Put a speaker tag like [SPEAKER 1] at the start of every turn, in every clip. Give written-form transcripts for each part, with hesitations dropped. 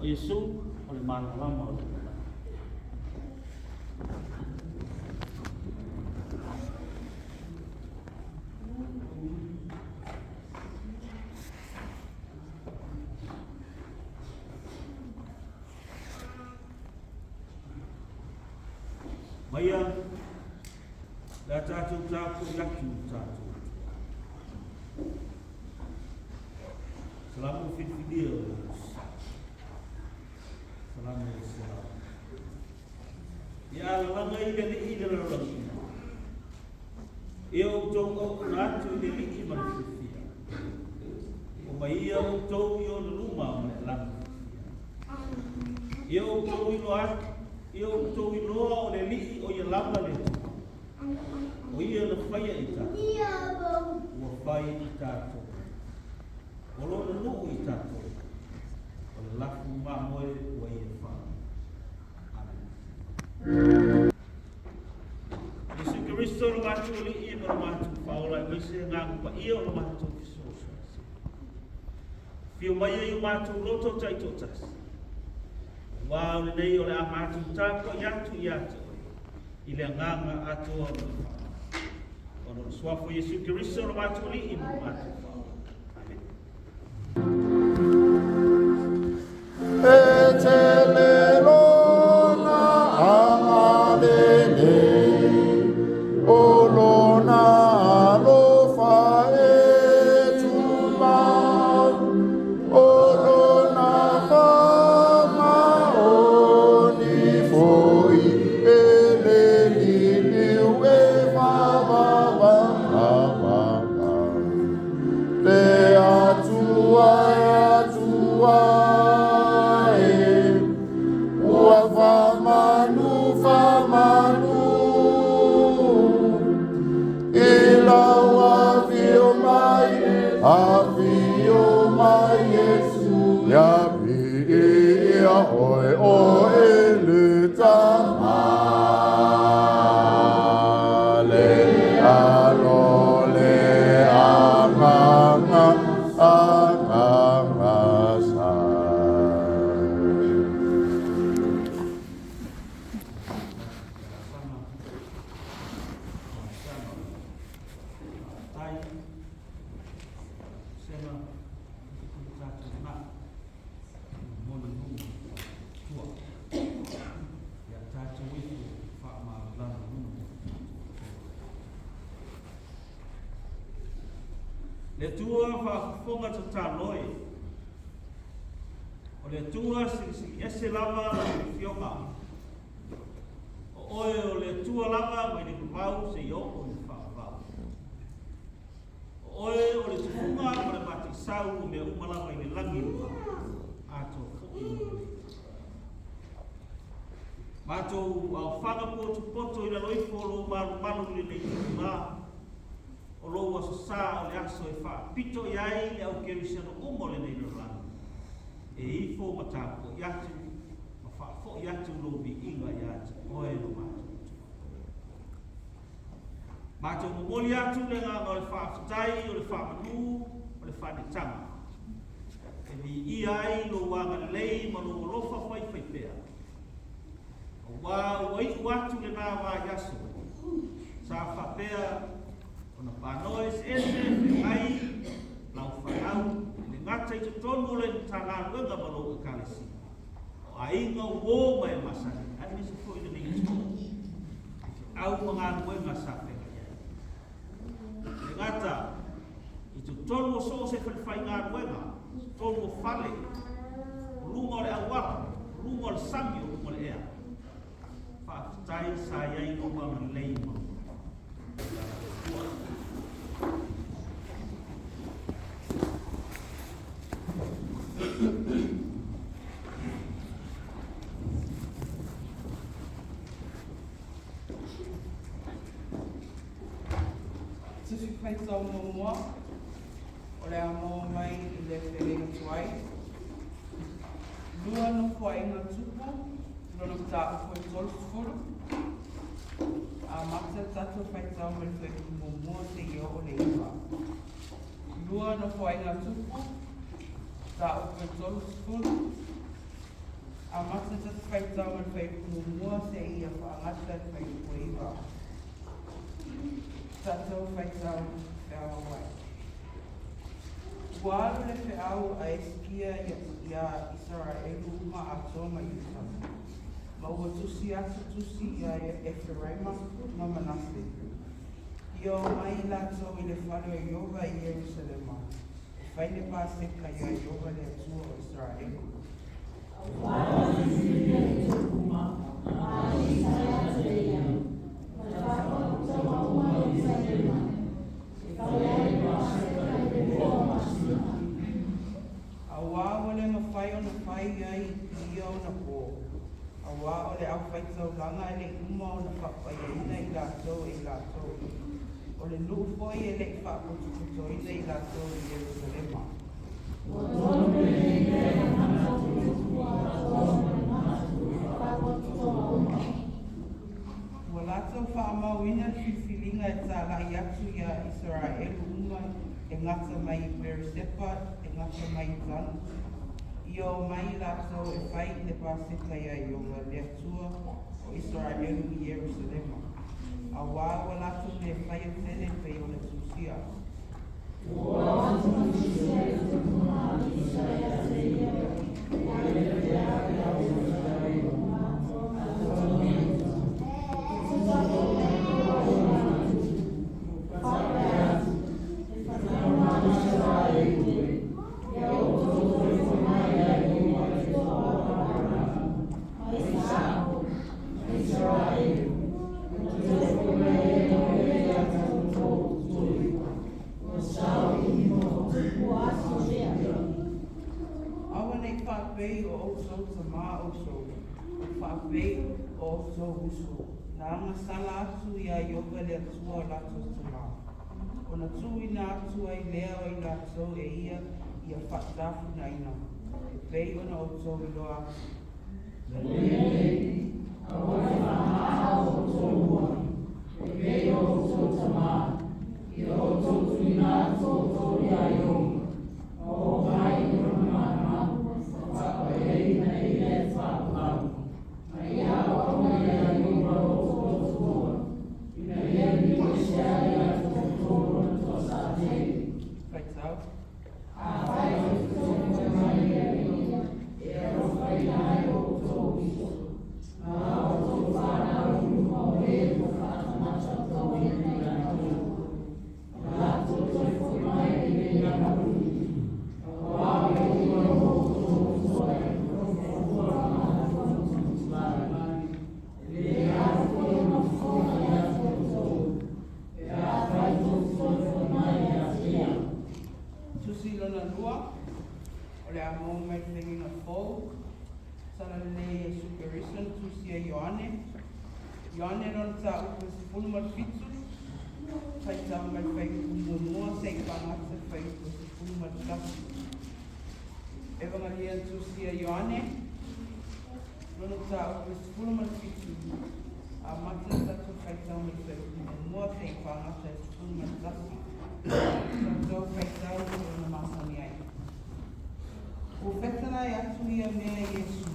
[SPEAKER 1] Iesu o le malamalama o le lalolagi. Maia le a tatou tapuai atu i tatou Atua. Salamo filifilia o le Salamo 100. Ia alalaga i le alii le lalolagi. Ia outou auauna atu i le alii ma le fiafia. O mai ia outou i ona luma ma le alaga fiafia. Ia outou iloa atu, ia outou iloa o le Alii o ia lava le Atua. O ia na faia i tatou, ua fai i tatou. O lona nuu i tatou, o le lafu mamoe ua ia fai. Amen. Iesu Keriso lo matou Alii ma lo matou Faaola aemaise agaga paia o lo matou fesoasoani. Afio mai ai o matou loto taitoatasi. Aua o lenei o le a matou tapuai atu ia te oe i le agaga atoa ma le faaaloalo. Ona o le suafa o Iesu Keriso lo matou Alii ma lo matou Faaola. Amen.
[SPEAKER 2] E tele lona agalelei, o lona alofa e tumau, o lona faamaoni foi e le liliu e vavavau. Le Atua e Atua e, ua faamanu faamanu i lau afio mai, afio mai Iesu, ia viia oe oe le Tama le Alo le Agaga Agaga sa.
[SPEAKER 1] Sema, tatou na. Momoli luma tua. Ia tatou ifo faamalamalama luma mo le tatou Le Atua faafofoga tatalo e. O le Atua silisili ese lava lau afioga. O oe o le Atua lava mai le vavau seia oo i le faavavau. O oe o le tufuga ma le mataisau o mea uma lava i le lagi ma atoa foi i lenei. Matou aofaga potopoto i lalo ifo o lou malumalu i lenei itula, o lou aso sa o le aso e faapito i ai le au kerisiano uma o lenei lalolagi, e ifo ma tapuai atu ma faafoi atu lou viiga ia te oe lo matou Atua. Matou momoli atu le agaga o le faafetai, o le faamanu, o le faanetaga, e viia ai lou agalelei ma lou alofa faifaipea, aua ua iu atu lena vaiaso sa faapea ona panoa eseese feagai lau fanau e le gata i totonu o le Matagaluega ma lou Ekalesia, o aiga uo ma e masani, aemaise foi lenei itu i feau ma galuega sa feagai ai. E le gata i totonu o so o se falefaigaluega, totonu o fale, o luga o le auala, o luga o le sami, o luga o le ea. Faafetai sa i ai lou agalelei ma lou
[SPEAKER 3] Tusi Faitau Muamua o le a maua mai i le Feagaiga Tuai, Lua Nofoaiga Tupu, lona mataupu e 30. Amata le tatou faitau mai le fuaiupu muamua seia oo i le 9. Lua Nofoaiga Tupu, mataupu e 30. Amata le tatou faitau mai le fuaiupu muamua seia faagata i le fuaiupu e 9. Tatou faitau feagauai. Ua alu le feau a Esekia iā Isaraelu uma atoa ma Iuta, ma ua tusi atu tusi iā Eferaima ma Manase, ia omai i latou i le fale o Ieova i Ierusalema, e fai le Paseka iā Ieova le Atua o Isaraelu. Auā ua le mafai ona fai ai i ia ona pō, auā o le aufai-taulaga e le i uma ona faapaiaina i latou e i latou, o le nuu foi e le i faapotopotoina i latou i Ierusalema. Ua latou faamauina le filifiliga e talai atu iā Isaraelu uma e gata mai i Peerisepa e gata mai i Tana, ia omai i latou e fai i le Paseka iā Ieova le Atua o Isaraelu i Ierusalema, auā ua latou le faia tele pei ona tusia. Aua ne i faapei o outou tamā outou, o faapei o outou uso, na agasala atu iā Ieova le Atua o latou tamā, ona tuuina atu ai lea o i latou e ia ia faatafunaina, e pei ona outou iloa atu. Faitau. Tusi lona lua, o le a maua mai le Feliga Fou, Talalelei a Iesu Keriso na tusia e Ioane. Ioane lona mataupu e 17, faitau mai le fuaiupu muamua seia faagata le fuaiupu e 11. Evagalia na tusia e Ioane, lona mataupu e 17, amata le tatou faitau mai le fuaiupu muamua seia faagata le 11. Tatou faitau e ona masani ai. Ua fetalai atu ia mea Iesu,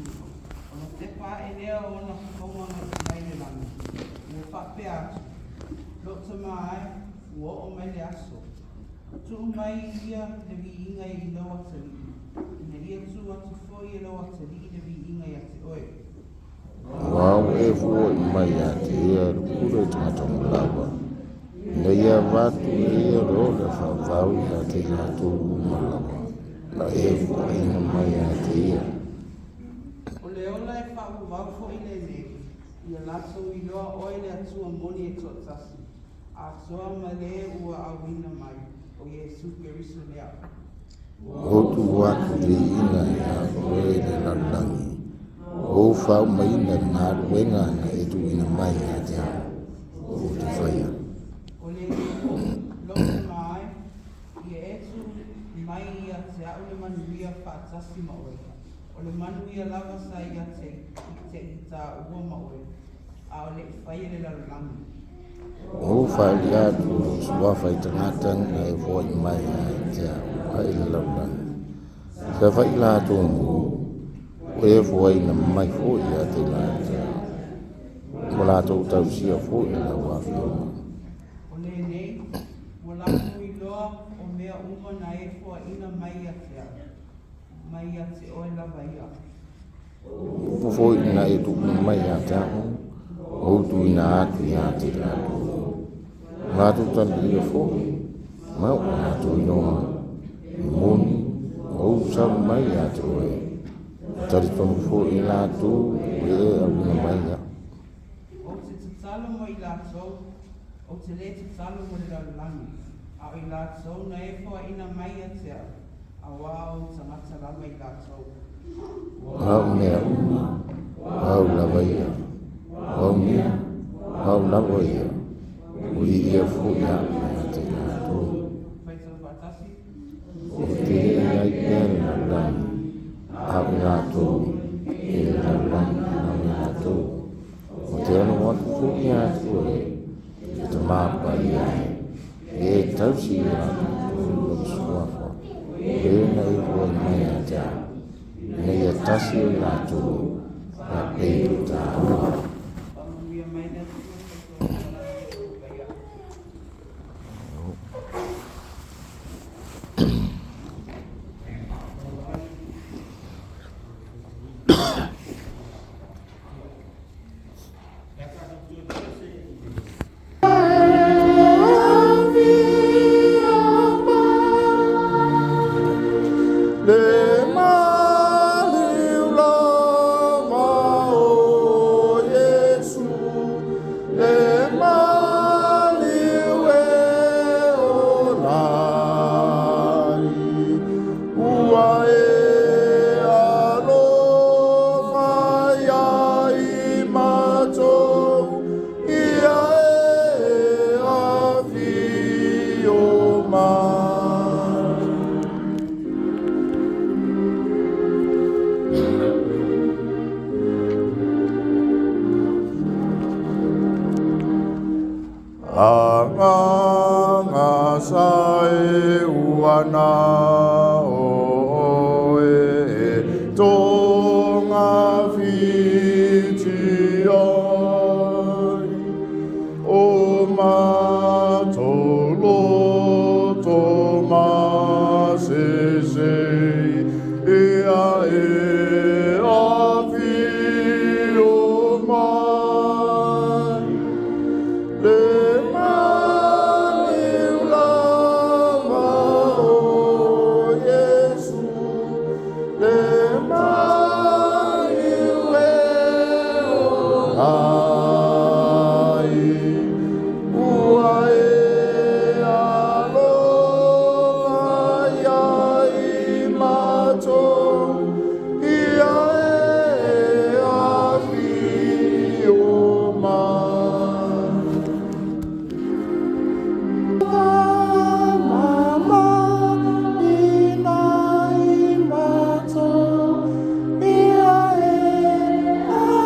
[SPEAKER 3] ona tepa ae lea o ona fofoga mai le lagi, ua faapea atu, Lou Tamā e, ua oo mai le aso. Tuu mai ia le viiga i lou atalii, ina ia tuu atu foi e lou atalii le viiga ia te oe.
[SPEAKER 2] Auā ua e fo'i mai ia te ia le pule i tagata uma lava, ina ia avatu e ia le ola e faavavau ia te i latou uma lava na e foaina mai ia te ia.
[SPEAKER 3] O le ola e faavavau foi lenei, ia latou iloa oe le Atua moni e toatasi, atoa ma le ua auina mai, o Iesu Keriso lea.
[SPEAKER 2] Ua ou tuu atu le viiga ia oe i le lalolagi, ua ou faaumaina le galuega na e tuuina mai ia te au, ou te faia.
[SPEAKER 3] O lenei foi, lou Tamā e, ia e tuu mai ia te a'u le manuia faatasi ma oe, o le manuia lava sa ia te i te i tāua ma oe, a o le i faia le lalolagi.
[SPEAKER 2] Ua ou faaalia atu lou suafa i tagata na e foai mai ia te au mai le lalolagi. Sa fai i latou nuu, Ua e foaiina mai foi ia te latou, ua latou tausia foi i lau Afioga.
[SPEAKER 3] O lenei, ua latou iloa o mea uma na e foaiina mai ia te au, mai ia te oe lava ia.
[SPEAKER 2] O upu foi na e tuuina mai ia te au, ua ou tuuina atu ia te latou. Ua latou talia foi, ma ua latou iloa, e moni ua ou sau mai ia te oe, ua talitonu foi i latou ua e auina mai au.
[SPEAKER 3] Ou te tatalo mo i latou, ou te lē tatalo mo le lalolagi, a o i latou na e foaiina mai ia te au, auā o ou tagata lava i latou.
[SPEAKER 2] O au mea uma, o au lava ia, o au mea, o au lava ia, ua viia foi au ia te latou.
[SPEAKER 3] Faitau faatasi.
[SPEAKER 2] Ou te le i ai pea i le lalolagi, a o i latou e i le lalolagi lava i latou. Ou te alo atu foi ia te oe, e Tama Paia e, ia e tausi i latou i lou suafa, o e na e foai mai ia te au, ina ia tasi o i latou, faapei o taua.
[SPEAKER 3] Faamanuia mai le Atua i faitau atu o Paia.
[SPEAKER 1] E a tatou toe pese i le
[SPEAKER 2] Le maliu lava o Iesu, le maliu e ola ai, ua e alofa ia i matou, ia e afio mai. Agaga sa e uana o e tonga whiti ai. O matou loto masese ia e afio mai. Le maliu lava o Iesu, le maliu e ola ai, ua e alofa ia i matou, ia e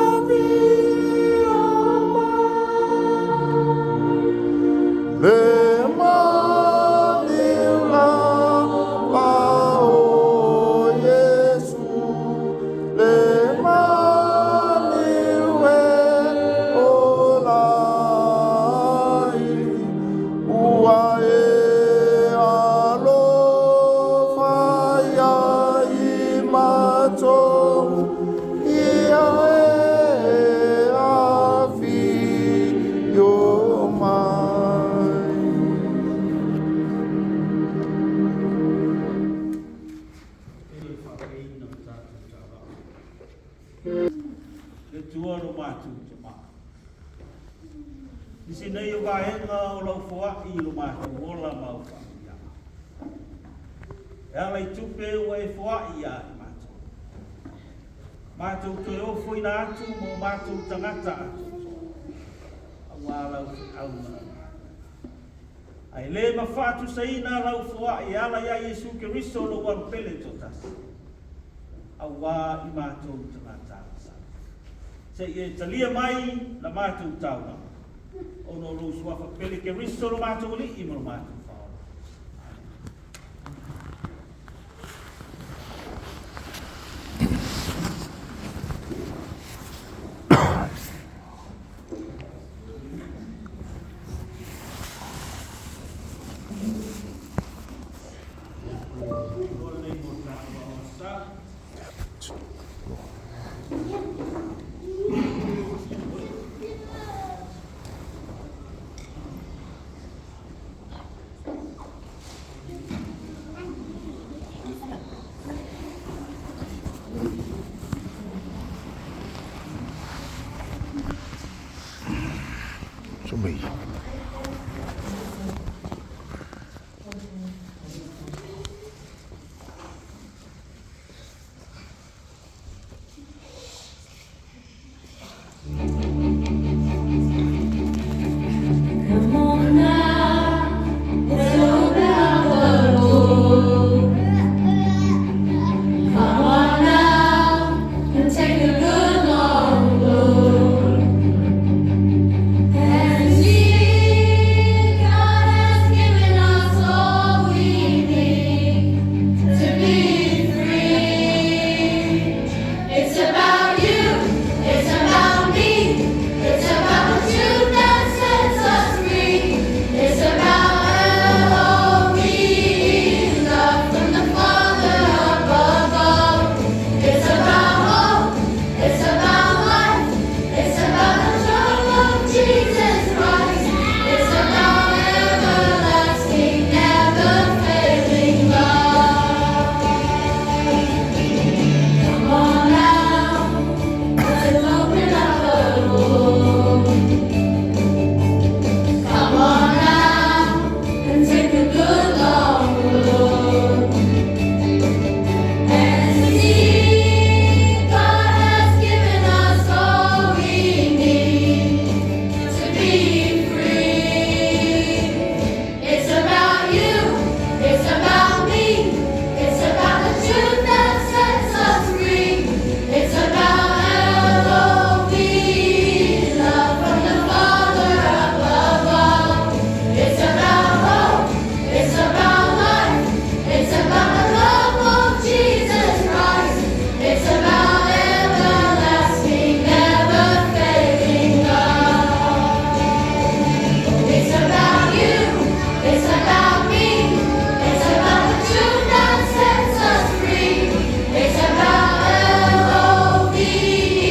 [SPEAKER 2] afio mai. Le maliu lava o Iesu, le maliu e ola ai, ua e alofa ia i matou, ia e afio mai.
[SPEAKER 1] E le faapeina o tatou taavao. Le Atua lo matou Tamā. Nisi nei o vaega o lau foai i lo matou ola ma au faamanuiaga. E ala i tupe ua e foai ia i matou. Matou toe ofoina atu mo matou tagata atoatoa. Auā lau feau ma lau galuega. Ae le mafaatusaina lau foai e ala ia Iesu Keriso lou alupele toatasi. Auā i matou tagata agasala. Se i e talia mai la matou taulaga, ona o lou suafa pele Keriso lo matou Alii ma lo matou Faaola. Amene.
[SPEAKER 2] Sumei.
[SPEAKER 4] Come on now, let's open up the door. Come on now, and take a good long look. And see, God has given us all we need to be free. It's about you, it's about me, it's about the truth that sets us free. It's about L-O-V-E, love from the Father above all. It's about hope, it's about life, it's about the love of Jesus Christ. It's about everlasting, never failing love. Come on now, let's open up the door. Come on now, and take a good long look. And see, God has given us all we need to be free. It's about you, it's about me, it's about the truth that sets us free. It's about L-O-V-E, love from the Father above all. It's about hope, it's about life, it's about the love of Jesus Christ. It's about everlasting, never failing love. It's about you, it's about me, it's about the truth that sets us free. It's about L-O-V-E,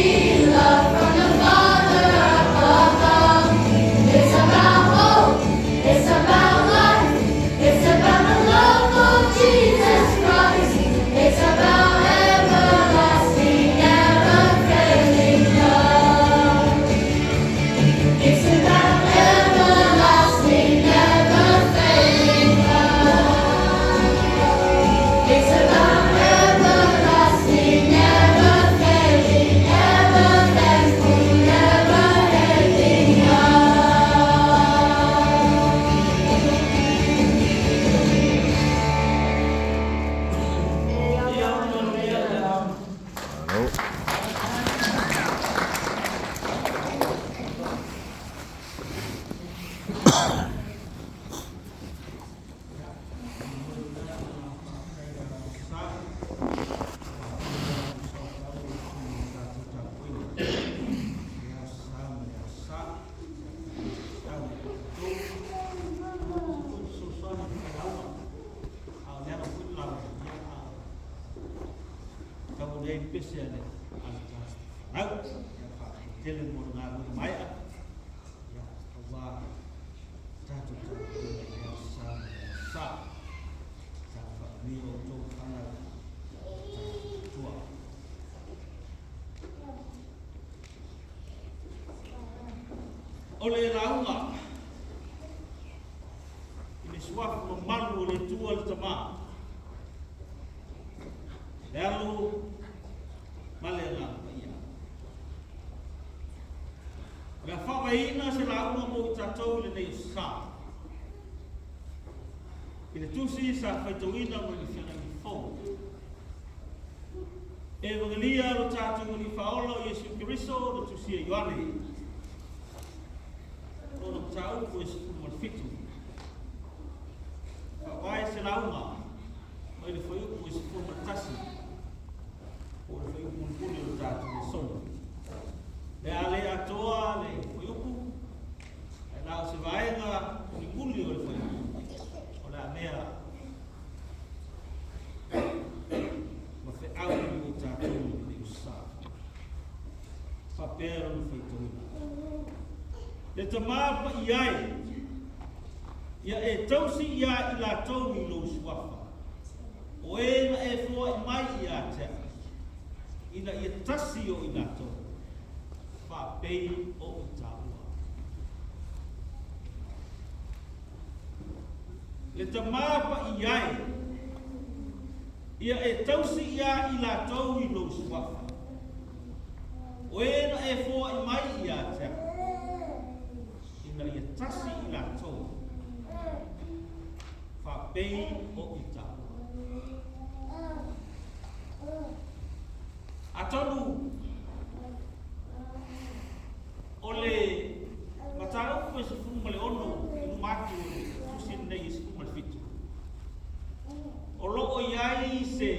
[SPEAKER 4] love from the Father above all. It's about hope, it's about life, it's about the love of Jesus Christ. It's about everlasting, never failing love. It's about everlasting, never failing love. It's about everlasting, never failing, ever thankful, never ending love.
[SPEAKER 2] Malo.
[SPEAKER 1] O le lauga i le suafa mamalu o le Atua le Tama, le Alo ma le Agaga Paia. O le a faavaeina se lauga mo i tatou i lenei aso sa. I le tusi sa faitauina mai le Feagaiga Fou. Evagelia lo tatou Alii Faaola o Iesu Keriso na tusia e Ioane. Lona mataupu e 17. Faavae se lauga mai le fuaiupu e 11 po o le fuaiupu mulimuli o le tatou lesona. Le a le atoa le fuaiupu, ae na o se vaega mulimuli o le fuaiupu o le a mea ma feau i tatou i lenei aso sa. Faapea lona faitauina. Le Tama Paia e, ia e tausi ia i latou i lou suafa, o e na e foai mai ia te au, ina ia tasi o i latou, faapei o i tāua. Le Tamā Paia e, ia e tausi iā i latou i lou suafa, o e na e foai mai ia te au, ina ia tasi i latou, faapei o i taua. Atonu o le mataupu e 16 i luma atu o le tusi lenei e 17, o lo o i ai se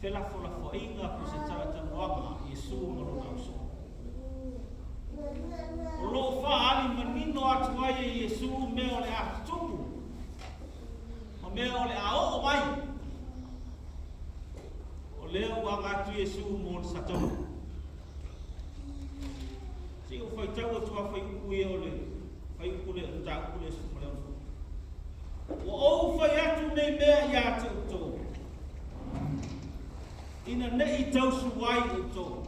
[SPEAKER 1] felafolafoaiga po o se talatalanoaga a Iesu ma lona ausoo. O lo o faaali manino atu ai e Iesu mea o le a tutupu ma mea o le a oo mai. O lea ua aga atu Iesu mo le Satana. Se i ou faitau atu lava fuaiupu ia o le fuaiupu lea, le mataupu lea e 16. Ua ou fai atu nei mea iā te outou, ina ne i tausu ai outou.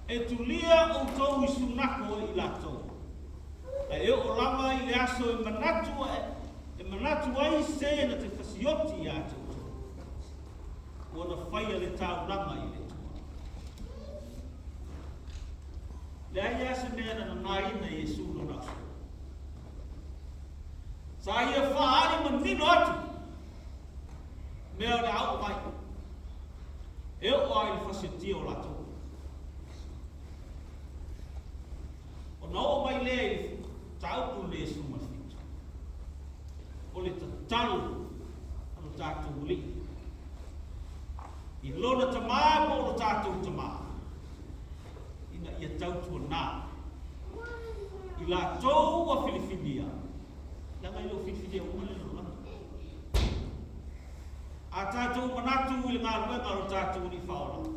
[SPEAKER 1] E tulia outou i sunako e i latou, a e oo lava i le aso e manatu e manatu ai se na te fasioti iā te outou. Ua na faia le taulaga i le Atua. Leai lava se mea na nanaina i Iesu lona aso. Sa ia faaali manino atu mea o le a oo mai. E oo lava i le fasiotia o latou. Ona oo mai lea i le mataupu lenei e 17. O le tatalo a lo tatou Alii i lona Tama po o lo tatou Tama, ina ia tautuana i latou ua filifilia, leaga e le o filifilia uma le lalolagi. A tatou manatu i le galuega a lo tatou Alii Faaola,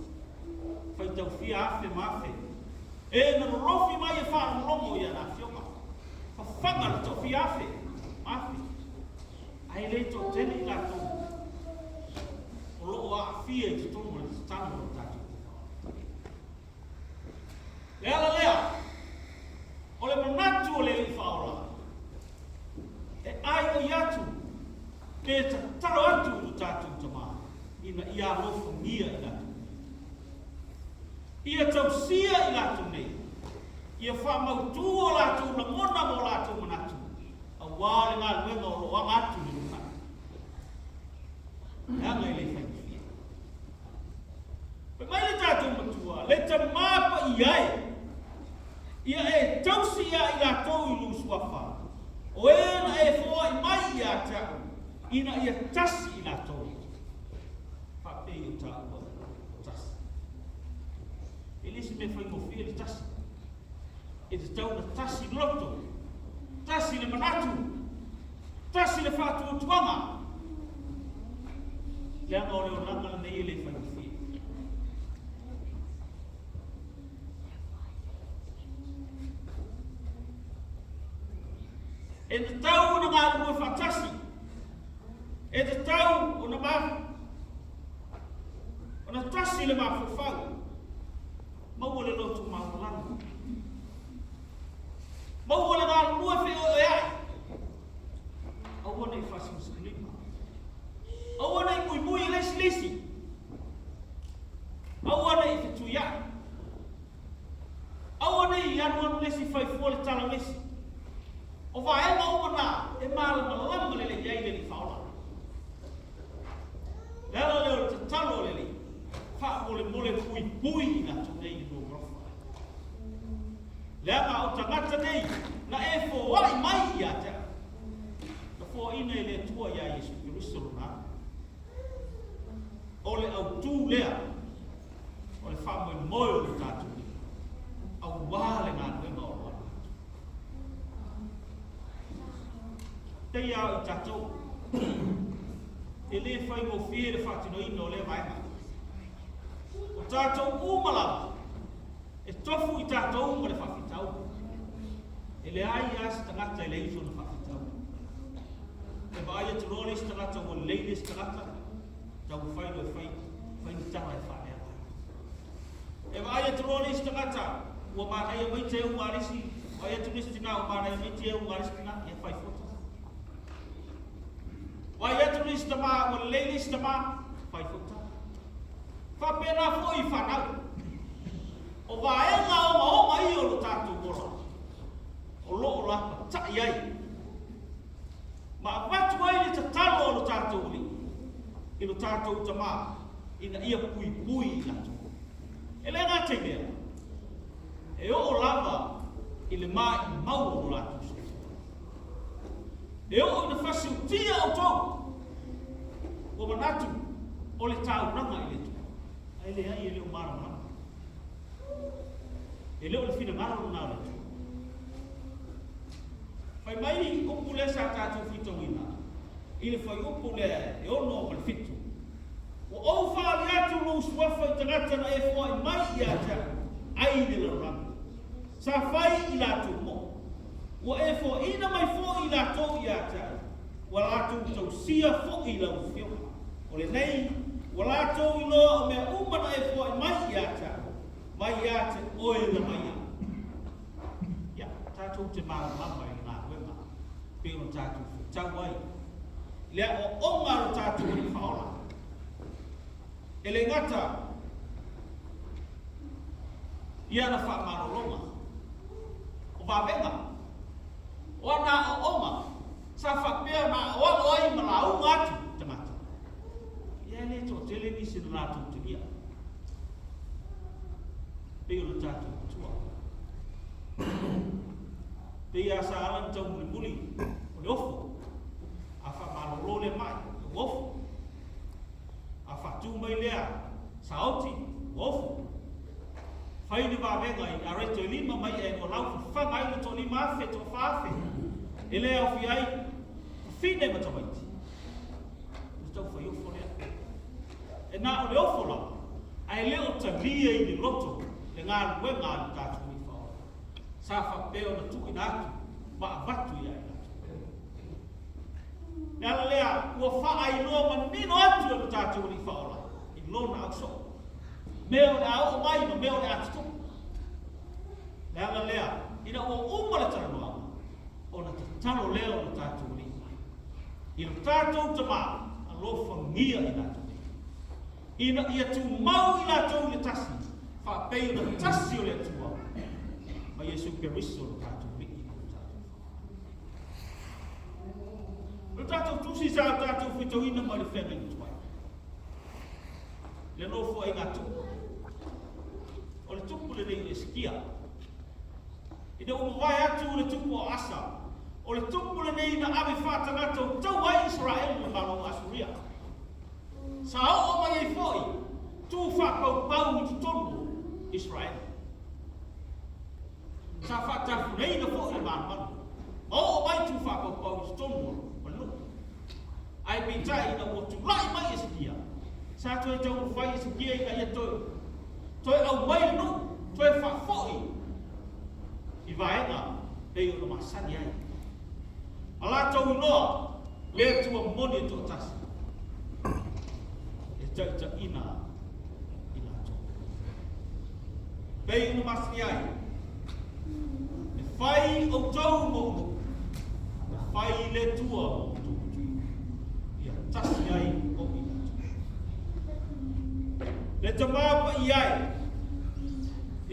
[SPEAKER 1] faitau fia afe ma afe, e na lolofi mai e faalogologo i ana afioga, fafaga le toafia afe ma afe, ae le toatele i latou o lo o aafia i totonu o le tatalo a lo tatou Alii Faaola. Le ala lea, o le manatu o le Alii Faaola, e aioi atu pe tatalo atu i lo tatou Tama ina ia alofagia i latou nei. Ia tausia i latou nei, ia faamautu o latou lagona ma o latou manatu aua le galuega o lo o aga atu i le lumanai. Leaga e le faigofie. Fai mai le tatou Matua, le Tama Paia e, ia e tausi ia i latou i lou suafa, o e na e foai mai ia te au, ina ia tasi i latou, faapei o taua o tasi. E le se mea faigofie le tasi. E tatau ona tasi le loto, tasi le manatu, tasi le faatuatuaga, leaga o le olaga lenei e le faigofie. E tatau ona galulue faatasi, e tatau ona ona tasi le mafaufau, maua le loto maualalo, maua le galulue feoeoeai, aua ne i faasimasimlima, aua ne i muimui i le isi le isi, aua ne i fetuiai, aua ne i alualu le isi fai fua le tala o le isi. O vaega uma na e malamalama lelei ai le Alii Faaola. Le ala lea o le tatalo a le Alii, faamolemole puipui i latou nei i lou alofa. Leaga o tagata nei na e foai mai ia te au, na foaina e le Atua iā Iesu Keriso lona Alo. O le autū lea o le faamoemoe o le tatou Alii, auā le galuega o lo o alo atu. Pei lava o i tatou, e le faigofie le faatinoina o lea vaega. O tatou uma lava, e tofu i tatou ma le faafitauli. E leai lava se tagata e leai sona faafitauli. E vaai atu loa le isi tagata ua lelei le isi tagata, taumafai loa e fai, fai ni tala e faaleaga ai. E vaai atu loa le isi tagata ua manaia mai teuga a le isi, Fai atu le isi tinā ua manaia mai tia uga a le isi tinā, ia fai fua tala. Vaai atu le isi tamā ua lelei le isi tamā, fai foi tala. Faapena foi i fanau. O vaega ogaoga ia o lo tatou ola, o lo o lapatai ai ma avatu ai le tatalo a lo tatou Alii i lo tatou Tamā ina ia puipui i latou. E le gata i lea, e oo lava i le maimau o lo latou soifua. E oo ina fasiutia outou, ua manatu o le taulaga i le Atua, ae leai e le o malamalama. E le o le finagalo lena o le Atua. Fai mai upu lea sa tatou faitauina i le fuaiupu lea e 6 ma le 7, Ua ou faaali atu lou suafa i tagata na e foai mai ia te au, ai le lalolagi. Sa fai i latou moʻo. Ua e foaina mai foi i latou ia te au, ua latou tausia foi lau afioga. O lenei, ua latou iloa o mea uma na e foai mai ia te au, mai ia te oe lava ia. Ia, tatou te malamalama i le galuega pei ona tatou faitau ai i le aoaoga a lo tatou Alii Faaola. E le gata i ana faamalologa, o vavega, o ana aoaoga sa faapea ona aoao ai ma lauga atu i tagata, ia e le toatele nisi na latou talia pei o le tatou Matua. Pei lava sa ala ona taumulimuli o le ofo, a faamalolo lea mai, ua ofo. A faatu mai lea saoti, ua ofo. Fai le vavega i areto e lima mai e ua laufafaga ai le toalima afe, toafa afe, e le aofia ai fafine ma tamaiti. O le taufai ofo lea. E na o le ofo lava, ae le o talia i le loto le galuega a le tatou Alii Faaola. Sa faapea ona tuuina atu ma avatu ia i latou. Le ala lea ua faailoa manino atu e lo tatou Alii Faaola i lona ausoo, mea o le a oo mai ma mea o le a tutupu. Le ala lea, ina ua uma le talanoaga, ona tatalo lea o lo tatou Alii mai i lo tatou Tamā, alofagia i latou nei, ina ia tumau i latou i le tasi, faapei ona tasi o le Atua ma Iesu Keriso lo tatou Alii ma lo tatou Faaola. O le tatou tusi sa o tatou faitauina mai le feagaiga tuai, le nofoaiga tupu, o le tupu lenei o Esekia. Ina ua mavae atu le tupu o Asa, o le tupu lenei na ave faatagata o tau ai Isaraelu i le Malo o Asuria. Sa oo mai ai foi tu faapaupau i totonu o Isaraelu. Sa faatafunaina foi le manumanu ma oo mai tu faapaupau i totonu o le nuu. Ae peitai ina ua tulai mai Esekia, sa toe taumafai Esekia ina ia toe toe aumai le nuu, toe faafoi i vaega pei ona masani ai. Ma latou iloa le Atua moni e toatasi e taitaiina i latou. Pei ona masani ai, e fai outou ma ou nuu, e fai le Atua ma outou Atua, ia tasi ai o i latou. Le Tamā Paia e,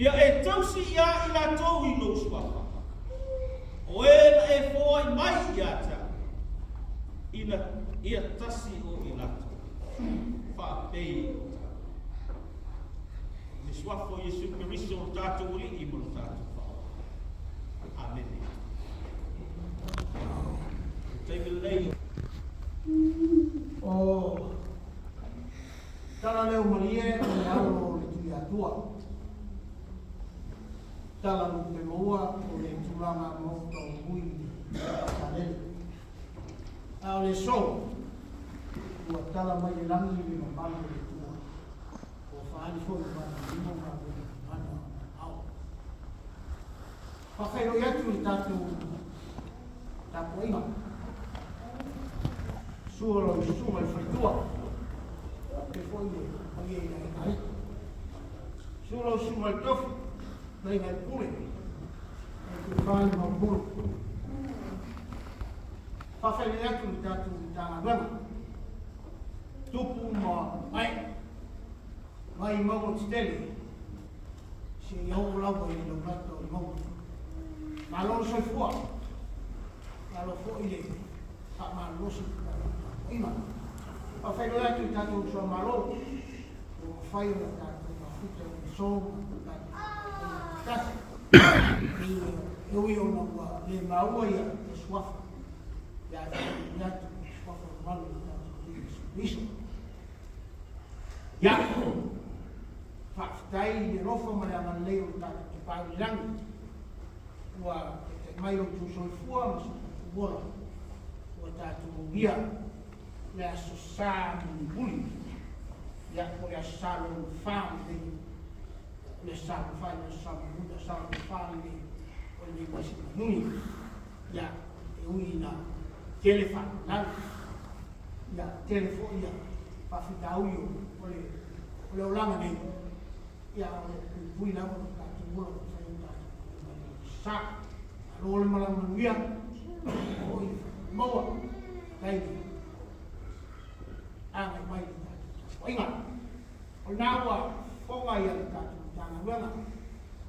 [SPEAKER 1] ia e tausi iā i latou i lou suafa. O e na e foai mai ia te au, ina ia tasi o i latou, faapei o tatou. I le suafa o Iesu Keriso lo tatou Alii ma lo tatou Faaola. Amene. O le taimi lenei
[SPEAKER 5] O tala leo malie o le alo o le Tuiatua. Tala lupe maua o le tulaga maota o Mui Salele. A o le aso, ua tala mai le lagi le mamalu o le Atua. Ua faaali foi i faamanuiaga ma galuega ao. Faafeiloai atu i le tatou tapuaiga. Sua lau susuga i le faletua. Faapea foi le paia i aiga alii. Susu lau susuga i le tofi, le aiga i le pule. tofa le maumolu. Faafetai atu i le tatou Matagaluega, tupu ma ae, mai mauga tetele seia oo lava i le laulata o le mauga. Malo le soifua, malo foi le faamalolosi i le tatou tapuaiga. Faafeiloai atu i le tatou uso a Malo ua mafai ona tatou mafuta i le aso ma tatou faatasi. E ui ona ua le maua ia suafa, ia ae faamanuia atu i suafa mamalu o le tatou Alii Iesu Keriso. Ia, faafetai i le alofa ma le agalelei o le tatou Tapaau i le Lagi, ua taitai mai lo outou soifua ma so tatou ola, ua tatou aulia le Aso Sa mulimuli, ia, po o le Aso Sa lona fa lenei, o le Aso Sa lona fa, le Aso Sa mulimuli, le Aso Sa lona fa lenei o lenei masina o Iuni. Ia, e ui ina tele faalavelave, ia, tele foi ia faafitauli o le o le olaga nei, ia, o lo o puipui lava lo tatou ola ua mafai ona tatou tulai mai i le sa. Malo le malaga manuia, foi le maua, faafetai le agai mai i le tatou tapuaiga. O lena ua fofoga ia le tatou Matagaluega,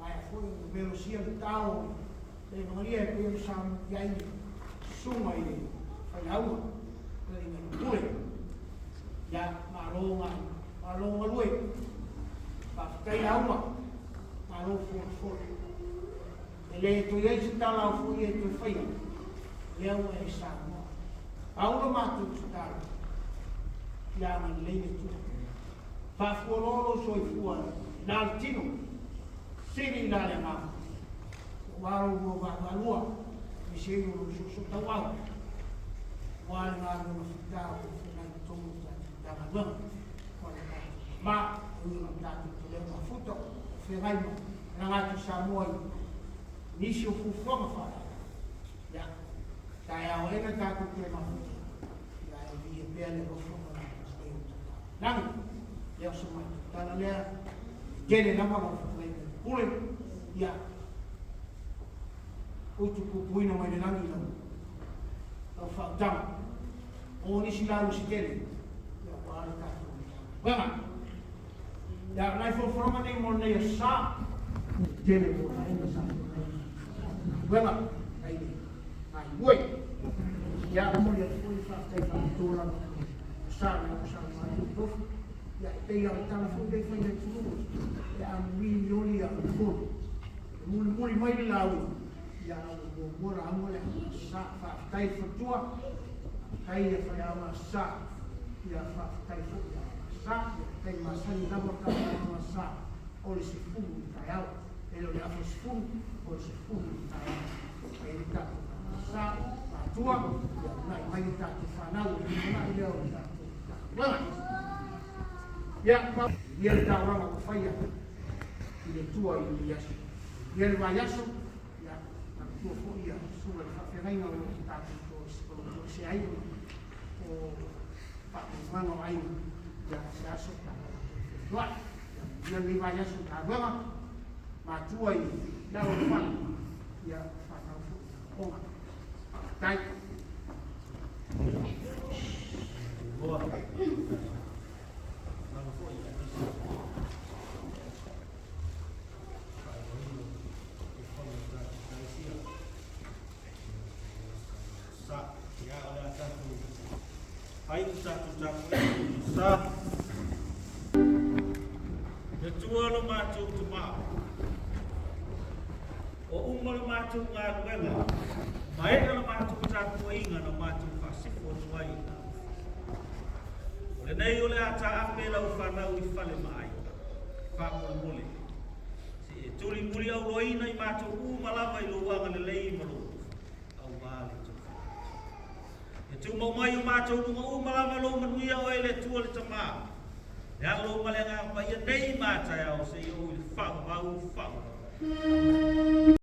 [SPEAKER 5] maea foi ona velosia le tao o le Evagalia e pei ona saunoa i ai le susuga i le failauga, le alii pule. Ia, malo malo galue, faafetai lauga, malo folafolo. E le toe i ai se tala o foi e toe faia, lea ua e saunoa. Pau le matou tatalo, ia agalelei le Atua. Faafualoa lou soifua i la le tino, sili i la le agaga, aua lou lua vaavaalua, aemaise ai o lou soosoo tauau, aua le galuega fita o lo o feagai i totonu o le tatou Matagaluega. Ma le tatou ma, e ui ona tatou te le o mafuta, o feagai ma malaga atu i Samoa i nisi o fuafuaga faalaau. Ia, taeao aena tatou toe mafuta, ia e viia pea le alofa ma le agalelei o le Tapaau i le Lagi. Ia o se matou tala lea, e tele lava lau fetalaiga i le pule, ia utupupuina mai le lagi lau lau faautaga. O nisi lauga se tele, ia aua le tatou Matagaluega. Ia, o nai folafolaga nei mo lenei aso sa, tele mo aiga sa feagai ma galuega, ai le galulue. Ia, momoli atu foi le faafetai faapitoa lava i le sa lea ua saunoa atu le tofi. Ia, e pei lava o le tala foi lea e fai i le atunuu, e amuli lioli a o le fono. E mulimuli mai le lauga, ia a ua muamua lauga le sa. Faafetai le faletua, faafetai ia faiaoga sa, ia faafetai foi ia sa, ia tai masani lava ta sa o le 10 i le taeao. E le o le 9:30, o le 10 i le taeao. Ai le tatou sa, matua, ia unai mai le tatou fanau, o le lumanai lea o le tatou galuega. Ia, ia le taulaga ua faia i le Atua i lenei aso. Ia le vaiaso, ia, manatua foi ia susuga i le faafeagaiga o lo o tatou o lo o toesea ai o faamoemoega o aiga, ia se aso tatou fetoai. Ia lenei vaiaso i galuega, matua i lalo o le fale, ia fanau foi i aoga. Faafetai.
[SPEAKER 1] Boa. Lava foi aemaise faailoaina o fono o tatou Ekalesia. Sa, ia o le a tatou faaiu tatou tapuaiga i sa. Le Atua lo matou Tamā, ua uma le matou galuega, maea le matou tapuaiga na matou faasifo atu ai i lau. O lenei o le a taape lau fanau i fale ma aiga. Faamolemole, se e tulimuli auloaina i matou uma lava i lou agalelei ma lou alofa, aua le tou faamaite. E tumau mai o matou luga uma lava lou manuia oe le Atua le Tamā, le Alo ma le Agaga Paia nei ma taeao seia oo i le faavavau faavavau. Amene.